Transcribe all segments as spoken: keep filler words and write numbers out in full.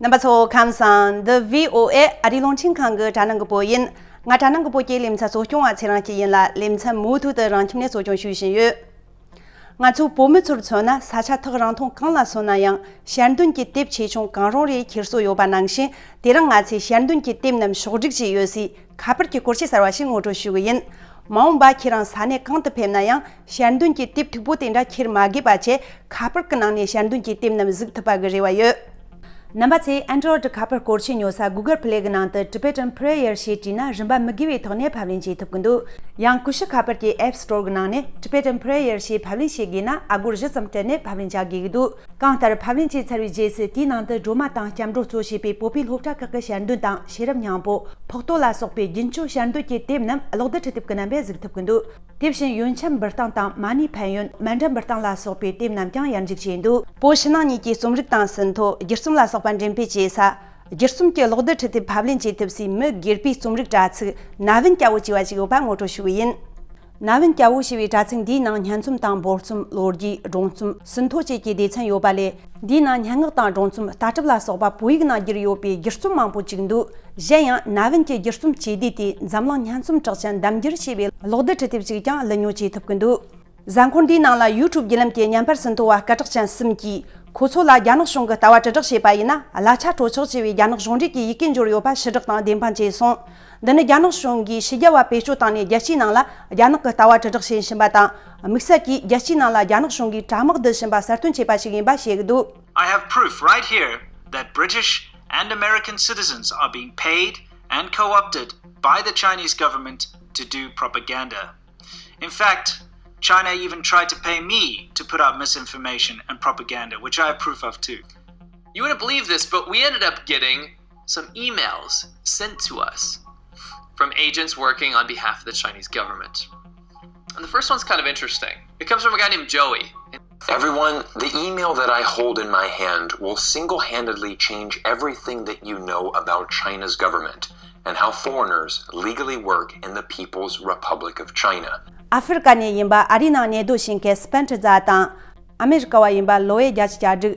རྣམ་པ་ཚོ་ཁམས་བཟང་། འདི་བྷི་ཨོ་ཨེ་ཨ་རིའི་རླུང་འཕྲིན་ཁང་གི་དྲ་ནང་གི་བོད་ཡིན། ང་དྲ་ནང་གི་བོད་ཀྱི་ལེ་ཚན་གཙོ་སྐྱོང་བ་ཚེ་རིང་སྐྱིད་ཡིན་ལ། ལེ་ཚན་མུ་མཐུད་དུ་རང་ཁྱིམ་ནས་གཙོ་སྐྱོང་ཞུ་བཞིན་ཡོད། ང་ཚོའི་བོད་མི་ཚོར་མཚོན་ན། ས་ཆ་ཐག་རིང་ཐུང་གང་ལ་སོང་ན་ཡང་ཞལ་འདོན་གྱི་དེབ་ཆེ་ཆུང་གང་རུང་རེ་འཁྱེར་སྲོལ་ཡོད་པ་ནང་བཞིན། དེ་རིང་ང་ཚོས་ཞལ་འདོན་གྱི་དེབ་རྣམས་ཕྱོགས་སྒྲིག་བྱས་ཡོད་སའི་ཁ་པར་གྱི་སྐོར་ཆས་གསར་བ་ཞིག་ངོ་སྤྲོད་ཞུ་གི་ཡིན། མ་འོངས་པ་ཁྱེད་རང་ས་གནས་གང་དུ་ཕེབས་ན་ཡང་ཞལ་འདོན་གྱི་དེབ་མཐུག་པོ་དེ་འདྲ་འཁྱེར་མ་དགོས་པ་བྱས། ཁ་པར་གྱི་ནང་ནས་ཞལ་འདོན་གྱི་དེབ་རྣམས་གཟིགས་ཐུབ་པ་གི་རེ་བ་ཡོད། རྣམ་པ་ཚོས་Android་ཁ་པར་སྐོར་ཆས་ཉོ་ས་Google Play་གི་ནང་དུ་Tibetan Prayer་ཞེས་བྲིས་ན། རིན་པ་མི་དགོས་པའི་ཐོག་ནས་ཕབ་ལེན་བྱེད་ཐུབ་ཀྱི་འདུག། ཡང་ཀུ་ཤུ་ཁ་པར་གྱི་App Store་གི་ནང་ནས་Tibetan Prayer་ཞེས་ཕབ་ལེན་བྱེད་དགོས་ན། ཨ་སྒོར་བཞི་ཙམ་སྤྲད་ནས་ཕབ་ལེན་བྱ་དགོས་ཀྱི་འདུག། གང་ལྟར་ཕབ་ལེན་བྱས་ཚར་བའི་རྗེས་སུ་དེའི་ནང་དུ་སྒྲོལ་མ་དང་སྐྱབས་འགྲོ་གཙོ་བྱས་པའི་བོད་པའི་སློབ་གྲྭ་ཁག་གི་ཞལ་འདོན་དང་། ཤེས་རབ་སྙིང་པོ། ཕོག་ཐོ་ལ་སོགས་པའི་རྒྱུན་སྤྱོད་ཞལ་འདོན་གྱི་དེབ་རྣམས་གློག་རྡུལ་འཕྲུལ་དེབ་ཀྱི་རྣམ་པས་གཟིགས་ཐུབ་ཀྱི་འདུག། དེ་བཞིན་ཡོན་ཆབ་འབུལ་སྟངས་དང་། མ་ཎི་ཕན་ཡོན། མཎྜལ་འབུལ་སྟངས་ལ་སོགས་པའི་དེབ་རྣམས་ཀྱང་ཡར་འཇུག་བྱས་འདུག། བོད་ཕྱི་ནང་གཉིས་ཀྱི་རྩོམ་རིག་དང་ཟིན་ཐོ། སྒྱུ་རྩོམ་ལ་སོགས་པ་འགྲེམས་སྤེལ་བྱེད་ས། སྒྱུ་རྩོམ་གྱི་གློག་རྡུལ་འཕྲུལ་དེབ་ཕབ་ལེན་བྱེད་ཐབས་སུའི་མི་སྒེར་པའི་རྩོམ་རིག་དྲ་ཚིགས་ན་བིན་སྐྱ་བོ་ཅེས་པ་ཞིག་ཡོད་པ་ངོ་སྤྲོད་ཞུ་གི་ཡིན། ན་བིན་སྐྱ་བོ་ཞེས་པའི་དྲ་ཚིགས་འདིའི་ནང་སྙན་རྩོམ་དང་། འབོལ་རྩོམ། ལོ་རྒྱུས། སྒྲུང་རྩོམ། ཟིན་ཐོ་བཅས་ཀྱི་སྡེ་ཚན་ཡོད་པ་ལས། འདིའི་ནང་སྙན་ངག་དང་སྒྲུང་རྩོམ། ལྟ་གྲུབ་ལ་སོགས་པ་བོད་ཡིག་ནང་བསྒྱུར་ཡོད་པའི་སྒྱུ་རྩོམ་མང་པོ་ཅིག་འདུག། གཞན་ཡང་ན་བིན་གྱི་སྒྱུ་རྩོམ་སྤྱི་སྡེ་དེས་འཛམ་གླིང་སྙན་རྩོམ་གྲགས་ཅན་འདེམས་སྒྱུར་ཞེས་པའི་གློག་རྡུལ་འཕྲུལ་དེབ་ཅིག་ཀྱང་བླུ་ཉོ་བྱེད་ཐུབ་ཀྱི་འདུག། གཟའ་འཁོར་འདིའི་ནང་ལ་YouTube་བརྒྱུད་ལམ་གྱི་བརྙན་པར་ཟིན་ཐོ་བ་སྐད་གྲགས་ཅན་གསུམ་གྱིས། ཁོ་ཚོ་ལ་རྒྱ་ནག་གཞུང་གི་ལྟ་བ་དྲིལ་བསྒྲགས་བྱས་པ་ཡིན་ན། གླ་ཆ་སྤྲོད་ཆོག་ཅེས་པའི་རྒྱ་ནག་གཞུང་འབྲེལ་གྱི་ཡི་གེ་འབྱོར་ཡོད་པ་ཕྱི་བསྒྲགས་དང་བདེན་དཔང་བྱས་སོང་། འདི་ནི་རྒྱ་ནག་གཞུང་གིས་ཕྱི་རྒྱལ་བ་བེད་སྤྱོད་བཏང་ནས་རྒྱལ་སྤྱིའི་ནང་ལ་རྒྱ་ནག་གི་ལྟ་བ་དྲིལ་བསྒྲགས་བྱེད་བཞིན་པ་དང་། དམིགས་བསལ་གྱིས་རྒྱལ་སྤྱིའི་ནང་ལ་རྒྱ་ནག་གཞུང་གིས་དྲ་དམག་བསྡུ་བཞིན་པ་གསལ་སྟོན་བྱས་པ་ཞིག་ཡིན་པ་བཤད་ཀྱི་འདུག། I have proof right here that British and American citizens are being paid and co-opted by the Chinese government to do propaganda. In fact, China even tried to pay me to put out misinformation and propaganda, which I approve of too. You wouldn't believe this, but we ended up getting some emails sent to us from agents working on behalf of the Chinese government. And the first one's kind of interesting. It comes from a guy named Joey. Everyone, the email that I hold in my hand will single handedly change everything that you know about China's government and how foreigners legally work in the People's Republic of China. ཨ་ཧྥེ་རི་ཀ་ནས་ཡིན་པ་ཨ་རིའི་ནང་གནས་སྡོད་བྱེད་མཁན་སྤེན་ཁྲི་རྫ་དང་། ཨ་མེ་རི་ཀ་བ་ཡིན་པ་ལོ་ཝེ་རྒྱལ་སྤྱི་གྲ་སྒྲིག།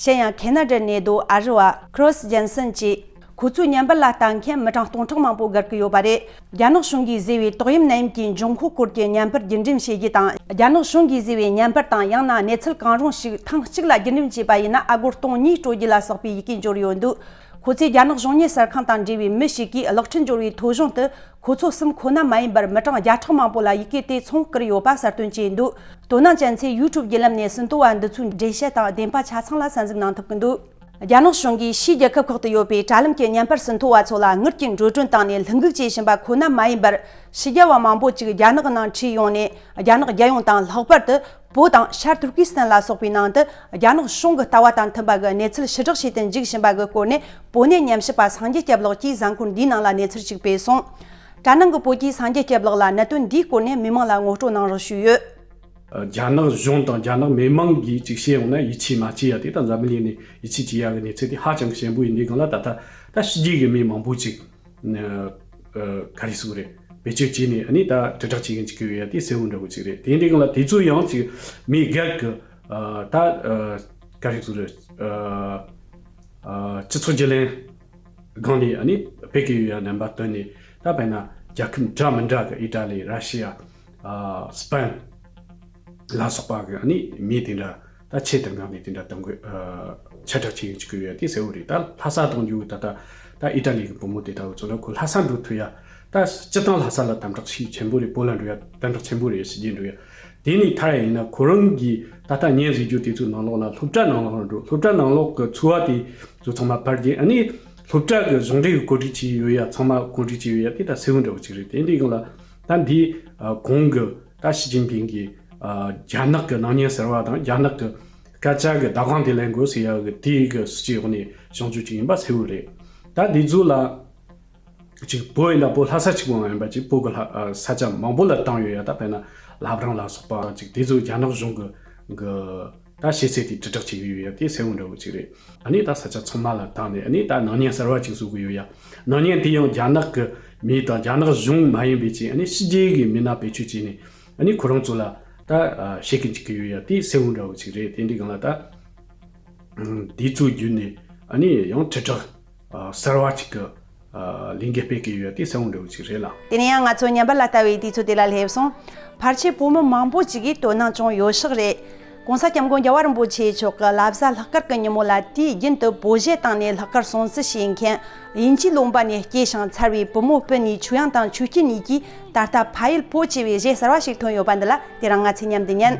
གཞན་ཡང་ཁེ་ན་ཌར་གནས་སྡོད་ཨ་རི་བ་ཁྲོས་ཇན་སན་བཅས། ཁོ་ཚོའི་བརྙན་པར་ལ་ལྟ་མཁན་མི་གྲངས་སྟོང་ཕྲག་མང་པོ་བརྒལ་གྱི་ཡོད་པ་རེད། རྒྱ་ནག་གཞུང་གིས་བཟོས་པའི་ཏོག་དབྱིབས་ནད་ཡམས་ཀྱི་འབྱུང་ཁུངས་སྐོར་གྱི་བརྙན་པར་བརྒྱུད་འགྲེམས་བྱེད་རྒྱུ་དང་། རྒྱ་ནག་གཞུང་གིས་བཟོས་པའི་བརྙན་པར་དང་། ཡང་ན་གནས་ཚུལ་གང་རུང་ཞིག་ཐེངས་གཅིག་ལ་བརྒྱུད་འགྲེམས་བྱས་པ་ཡིན་ན། ཨ་སྒོར་སྟོང་གཉིས་སྤྲོད་རྒྱུ་ལ་སོགས་པའི་ཡི་གེ་འབྱོར་ཡོད་འདུག། ཁོ་ཚོས་རྒྱ་ནག་གཞུང་གཉེར་གསར་ཁང་དང་འབྲེལ་བའི་མི་ཞིག་གིས་གློག་འཕྲིན་འབྱོར་བའི་ཐོ་གཞུང་དུ། ཁོ་ཚོ་གསུམ་ཁོ་ན་མ་ཡིན་པར་མི་གྲངས་བརྒྱ་ཕྲག་མང་པོ་ལ་ཡི་གེ་དེ་ཚོང་བསྐུར་ཡོད་པ་གསལ་སྟོན་བྱས་འདུག། དོ་སྣང་ཅན་ཚོས་YouTube་བརྒྱུད་ལམ་ནས་ཟིན་ཐོ་བ་འདི་ཚོའི་འགྲེལ་བཤད་དང་བདེན་པ་ཆ་ཚང་ལ་གསན་གཟིགས་གནང་ཐུབ་ཀྱི་འདུག། རྒྱ་ནག་གཞུང་གིས་ཕྱིའི་རྒྱལ་ཁབ་ཁག་ཏུ་ཡོད་པའི་དྲ་ལམ་གྱི་བརྙན་པར་ཟིན་ཐོ་བ་ཚོ་ལ་དངུལ་གྱི་འགྲོ་གྲོན་བཏང་ནས་ལྷུན་འགུག་བྱེད་བཞིན་པ་ཁོ་ན་མ་ཡིན་པར། ཕྱི་རྒྱལ་བ་མང་པོ་ཅིག་རྒྱ་ནག་ནང་ཁྲིད་ཡོང་ནས། རྒྱ་ནག་རྒྱལ་ཡོངས་དང་། ལྷག་པར་དུ་བོད་དང་ཤར་ཏུར་ཀི་སི་ཐན་ལ་སོགས་པའི་ནང་དུ་རྒྱ་ནག་གཞུང་གི་ལྟ་བ་དང་མཐུན་པ་གི་གནས་ཚུལ་ཕྱི་བསྒྲགས་བྱེད་དུ་འཇུག་བཞིན་པ་གི་སྐོར་ནས། བོད་གནས་ཉམས་ཞིབ་པ་སངས་རྒྱས་སྐྱབས་ལགས་ཀྱིས་གཟའ་འཁོར་འདིའི་ནང་ལ་གནས་ཚུལ་ཞིག་སྤེལ་སོང་། དྲ་ནང་གི་བོད་ཀྱི་སངས་རྒྱས་སྐྱབས་ལགས་ལ་གནད་དོན་འདིའི་སྐོར་ནས་མི་མང་ལ་ངོ་སྤྲོད་གནང་རོགས་ཞུས་ཡོད། རྒྱ་ནག་གཞུང་དང་རྒྱ་ནག་མི་མང་གིས་ཅིག་བཤད་ཡོང་ན། ཡིད་ཆེས་མ་བྱེད་ཡ་དེ་དང་། འཛམ་བུ་གླིང་ནས་ཡིད་ཆེས་བྱེད་ཡ་གི་གནས་ཚུལ་དེ་ཧ་ཅང་གི་ཞན་པོ་ཡིན་དུས་སྒང་ལ། ད་ལྟ་ད་ཕྱི་རྒྱལ་གྱི་མི་མང་པོ་ཅིག་ཨ་ག་རེ་ཟེར་དགོས་རེད། བེད་སྤྱོད་བྱས་ནས་ཨ་ནི་ད་དྲིལ་བསྒྲགས་བྱེད་མཁན་ཅིག་ཡོད་ཡ་དེ་གསལ་བོ་འདྲ་བོ་ཅིག་རེད། དེ་འདྲའི་སྒང་ལ་དེ་ཚོ་ཡང་ཅིག་མི་སྒེར་གྱི་ཨ་ད་ཨ་ག་རེ་ཟེར་དགོས་རེད། ཨ་ཨ་སྤྱི་ཚོགས་བརྒྱུད་ལམ་སྒང་ནས་ཨ་ནི་སྤེལ་གྱི་ཡོད་ཡ་རྣམ་པ་བཏོན་ནས། ད་དཔེར་ན་རྒྱལ་ཁབ་འདྲ་མི་འདྲ་གི། ཨི་ཊ་ལི། ར་ཤི་ཡ། ཨ་སི་པན་ལ་སོགས་པ་གི་ཨ་ནི་མི་དེ་འདྲ་ད་ཆེད་དུ་མངགས་ནས་དེ་འདྲ་གཏོང་དགོས། ཨ་ཁྱབ་བསྒྲགས་བྱེད་ཀྱི་ཡོད་ཡ་དེ་གསལ་བོ་རེད། ད་ལྷ་ས་གཏོང་རྒྱུ། ད་ད་ད་ཨི་ཊ་ལི་གི་བུ་མོ་དེ་ལྟ་བུ་ཚོ་ལ་ཁོ་ལྷ་ས་འགྲོ་ཐུབ་ཡ། ད་སྤྱིར་བཏང་ལྷ་ས་ལ་དམ་དྲག་ཤུགས་ཆེན་པོ་རེད། བོད་ལ་འགྲོ་ཡ་དམ་དྲག་ཆེན་པོ་རེད། ཕྱི་རྒྱལ་འགྲོ་ཡ། དེ་ནས་མཐར་ཡིན་ན་ཁོ་རང་གིས་ད་ལྟ་བརྙན་གཟིགས་རྒྱུ་དེ་ཚོའི་ནང་ལོགས་ལ་སློབ་གྲྭ་ནང་ལོགས་ལ་འགྲོ། སློབ་གྲྭ་ནང་ལོགས་ཀྱི་འཚོ་བ་དེ་ཚོ་ཚང་མ་ཕར་བརྒྱབ། ཨ་ནི་སློབ་གྲྭ་གི་གཞུང་འབྲེལ་གྱི་གོ་སྒྲིག་བྱས་ཡོད་ཡ་ཚང་མ་གོ་སྒྲིག་བྱས་ཡོད་ཡ་དེ་ད་གསལ་བོ་འདྲ་བོ་ཅིག་རེད། དེ་འདྲའི་སྒང་ལ་ད་འདི་ཨ་གོང་གི་ད་ཞི་ཅིན་ཕིང་གིས་ཨ་རྒྱ་ནག་གི་སྣང་བརྙན་གསར་བ་དང་། རྒྱ་ནག་གི་སྐད་ཆ་གི་བདག་དབང་དེ་ལེན་དགོས་ཟེར་ཡ་གི་དེའི་གི་སྲིད་ཇུས་འོག་ནས་བྱུང་རྒྱུ་ཅིག་ཡིན་པ་གསལ་བོ་རེད། ད་འདི་ཚོ་ལ་ཅིག་བོད་ཡིན་ན་བོད་ལྷ་ས་གཅིག་པོ་མ་ཡིན་པ་ཅིག་བོད་ཀྱི་ལྷ་ཨ་ས་ཆ་མང་པོ་ལ་བཏང་ཡོད་ཡ། ད་དཔེར་ན་བླ་བྲང་ལ་སོགས་པ་ཅིག་དེ་ཚོ་རྒྱ་ནག་གཞུང་གི་གི་ད་ཤེས་ཚད་དེ་དྲིལ་བསྒྲགས་བྱེད་ཀྱི་ཡོད་ཡ་དེ་གསལ་བོ་འདྲ་བོ་ཅིག་རེད། ཨ་ནི་ད་ས་ཆ་ཚང་མ་ལ་བཏང་ནས་ཨ་ནི་ད་སྣང་བརྙན་གསར་བ་ཅིག་བཟོ་གི་ཡོད་ཡ། སྣང་བརྙན་དེ་ཡང་རྒྱ་ནག་གི་མི་དང་རྒྱ་ནག་གཞུང་མ་ཡིན་པའི་ཅིག་ཨ་ནི་ཕྱི་རྒྱལ་གྱི་མི་སྣ་བེད་སྤྱོད་བྱས་ནས་ཨ་ནི་ཁོ་རང་ཚོ་ལ་ད་ཨ་བཤད་ཀྱི་འཇུག་གི་ཡོད་ཡ་དེ་གསལ་བོ་འདྲ་བོ་ཅིག་རེད། དེ་འདྲའི་སྒང་ལ་ད་དེ་ཚོ་བརྒྱུད་ནས་ ཨ་ནི་ཡང་དྲིལ་བསྒྲགས་ཨ་གསར་བ་ཅིག་གི་ཨ་ལས་འགུལ་སྤེལ་གི་ཡོད། དེ་གསལ་བོ་འདྲ་བོ་ཅིག་རེད་ལ། དེ་ནས་ཡང་ང་ཚོ་ཉམས་པ་ལ་ལྟ་བའི་དུས་ཚོད་དེ་ལ་སླེབས་སོང་། ཕལ་ཆེར་བོད་མི་མང་པོ་ཅིག་གིས་དོ་སྣང་བྱུང་ཡོད་ཤག་རེད། ༸གོང་ས་༸སྐྱབས་མགོན་རྒྱལ་བ་རིན་པོ་ཆེ་མཆོག་གི་བླ་གཟའ་ལྷག་དཀར་གྱི་ཉིན་མོ་ལ་དུས་རྒྱུན་དུ་བོད་གཞས་བཏང་ནས་ལྷག་དཀར་སྲུང་བརྩི་བྱེད་མཁན་དབྱིན་ཇིའི་ལུང་པ་ནས་སྐྱེས་ཤིང་འཚར་བའི་བུ་མོ་སྤུན་ནི་ཆོས་དབྱངས་དང་ཆོས་སྐྱིད་གཉིས་ཀྱིས་ད་ལྟ་ཕ་ཡུལ་བོད་ཅེས་པའི་གཞས་གསར་བ་ཞིག་ཐོན་ཡོད་པ་འདི་ལ་དེ་རིང་ང་ཚོས་མཉམ་དུ་ཉན།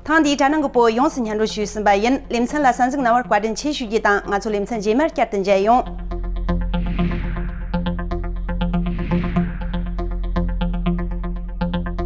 ཐེངས་འདིའི་དྲ་ནང་གི་བོད་ཡོངས་སུ་སྙན་སྒྲོན་ཞུས་ཟིན་པ་ཡིན། ལེ་ཚན་ལ་གསན་གཟིགས་གནང་བར་བཀའ་དྲིན་ཆེ་ཞུ་རྒྱུ་དང་། ང་ཚོ་ལེ་ཚན་རྗེས་མར་བསྐྱར་དུ་མཇལ་ཡོང་།